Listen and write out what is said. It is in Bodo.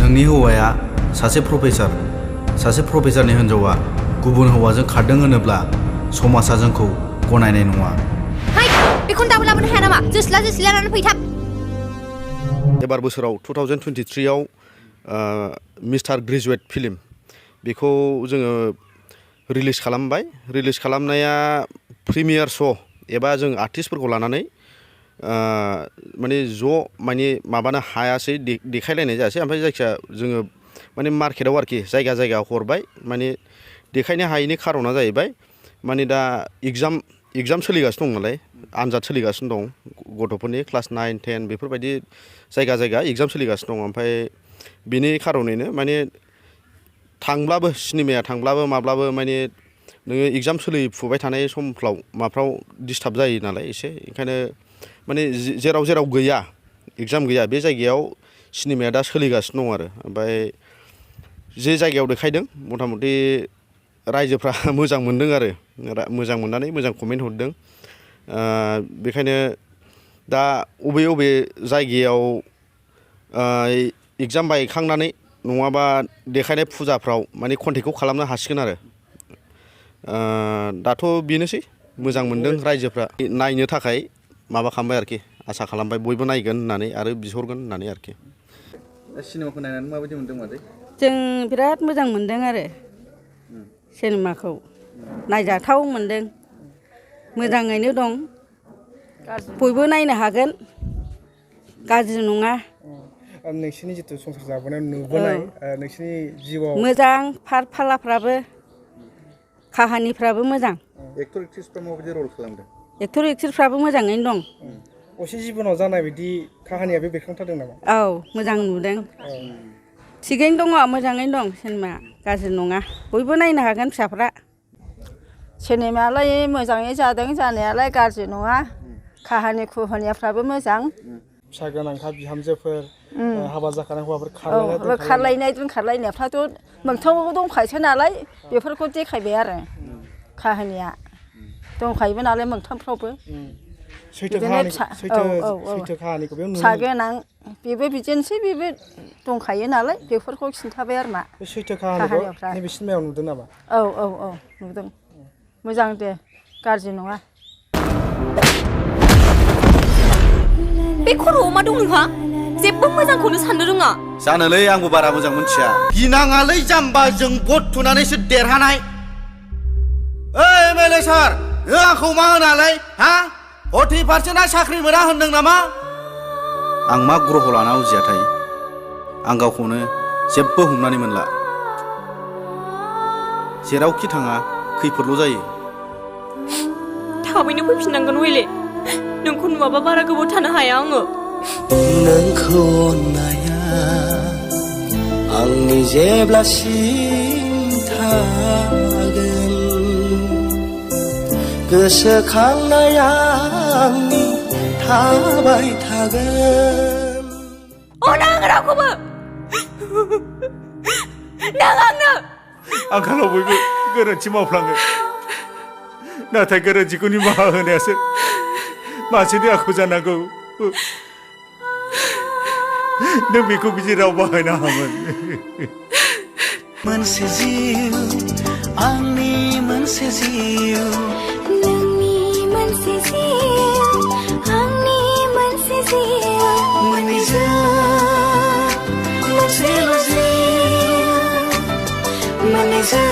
नोंनि हौवाया सासे प्रफेसारनि हिनजावा गुबुन हौवाजों खारदों होनोब्ला समाजा जोंखौ गनायनाय नङा। बेखौनो दाबो लाबोनो हाया नामा? जोस्ला लानानै फैथाब। एबार बोसोराव 2023 आव मिस्टार ग्रेजुवेट फिल्म बेखौ जोङो रिलिज खालामबाय। रिलिज खालामनाया प्रिमियार श' एबा जों आर्टिस्टफोरखौ लानानै माने माने माबानो हायासै, देखायलायनाय जायासै। ओमफ्राय जायखिया जोङो माने मार्केटाव आरोखि जायगा हरबाय। माने देखायनो हायैनि खारना जाहैबाय माने दा एगजाम सोलिगासिनो दं नालाय, आनजाद सोलिगासिनो दं गथ'फोरनि क्लास 9, 10 बेफोरबायदि जायगा एगजाम सोलिगासिनो दं। ओमफ्राय बिनि खारनैनो माने सिनेमाया थांब्लाबो माब्लाबो माने नोङो एगजाम सोलिफुबाय थानाय समफ्राव माफ्राव डिस्टार्ब जायो नालाय एसे, ओंखायनो माने जेराव गैया एगजाम गैया बे जायगायाव सिनेमाया दा सोलिगासिनो दं आरो। ओमफ्राय जे जायगायाव देखायदों मथा मथि रायजोफ्रा मोजां मोनदों आरो, मोजां मोननानै मोजां कमेन्ट हरदों। बेखायनो दा अबे जायगायाव एगजाम बायखांनानै नङाबा देखायनाय फुजाफ्राव माने कन्टेक्टखौ खालामनो हासिगोन आरो। दाथ' बेनोसै, मोजां मोनदों रायजोफ्रा, नायनो थाखाय माबा खालामबाय आरोखि, आसा खालामबाय बयबो नायगोन होननानै आरो बिहरगोन होननानै आरोखि। सिनेमाखौ नायनानै माबायदि मोनदों मादै? जों बिराद मोजां मोनदों आरो सिनेमाखौ, नायजाथाव मोनदों, मोजाङैनो दं, बयबो नायनो हागोन, गाज्रि नङा। नोंसिनि जिथु संसार जाबोनाय नुबोनाय नोंसिनि जिउआव मोजां, पार्ट फालाफ्राबो काहानिफ्राबो मोजां। एक्टर एक्ट्रिसफ्रा माबायदि रल खालामदों? एक्टर एक्ट्रिसफ्राबो मोजाङैनो दं। असे जिबनाव जानाय बायदि काहानिया बे बेरखांथारदों नामा? औ मोजां नुदों, थिगैनो दङ, मोजाङैनो दं सिनेमाया, गाज्रि नङा, बयबो नायनो हागोन फिसाफ्रा। सिनेमायालाय मोजाङै जादों, जानायालाय गाज्रि नङा, काहानि कुहानियाफ्राबो मोजां। फिसा गोनांखा बिहामजोफोर, हाबा जाखानाय हौवाफोर खारलायनाय दोनखारलायनायफ्राथ' मोगथाङाव दंखायोसो नालाय, बेफोरखौ देखायबाय आरो। काहानिया दंखायोबो नालाय मोगथांफ्रावबो। सैथो काहानिखौ बेयाव फिसा गोनां बेबो बिदिनोसै, बेबो दंखायो नालाय बेफोरखौ खिन्थाबाय आरो मा। बे सैथो काहानिखौ नैबे सिनेमायाव नुदों नामा? औ नुदों, मोजां दे, गाज्रि नङा। बे खर'आव मा दं नोंहा? जेबो मोजांखौनो साननो रोङा। जानोलै आंबो बारा मोजां मोनथिया। गिनाङालै जाम्बा, जों भट थुनानैसो देरहानाय। ओइ एमएलए सार, नों आंखौ मा होनालै? 40%आ साख्रि मोना होनदों नामा? आं मा ग्रह लाना उजियाथाय, आं गावखौनो जेबो हमनानै मोनला। जेरावखि थाङा खैफोदल' जायो। थाबैनो फैफिननांगोन वेले, नोंखौ नुवाबा बारा गोबाव थानो हाया आङो। नोंखौ अननाया आंनि जेब्लासिम थागोन, गोसोखांनाया आंनि थाबाय थागोन। नाङा रावखौबो, नाङा आंनो। आंखालाव बयबो गोरोन्थि मावफ्लाङो, नाथाय गोरोन्थिखौ निमाहा होनायासो मानसिनि आखु जानांगौ। नों बेखौ बिदि राव बाहायनाङामोन। मोनसे जिउ, आंनि मोनसे जिउ, नोंनि मोनसे जिउ, आंनि मोनसे जिउ, मोननैजों मोनसेल' जिउ, मोननैजों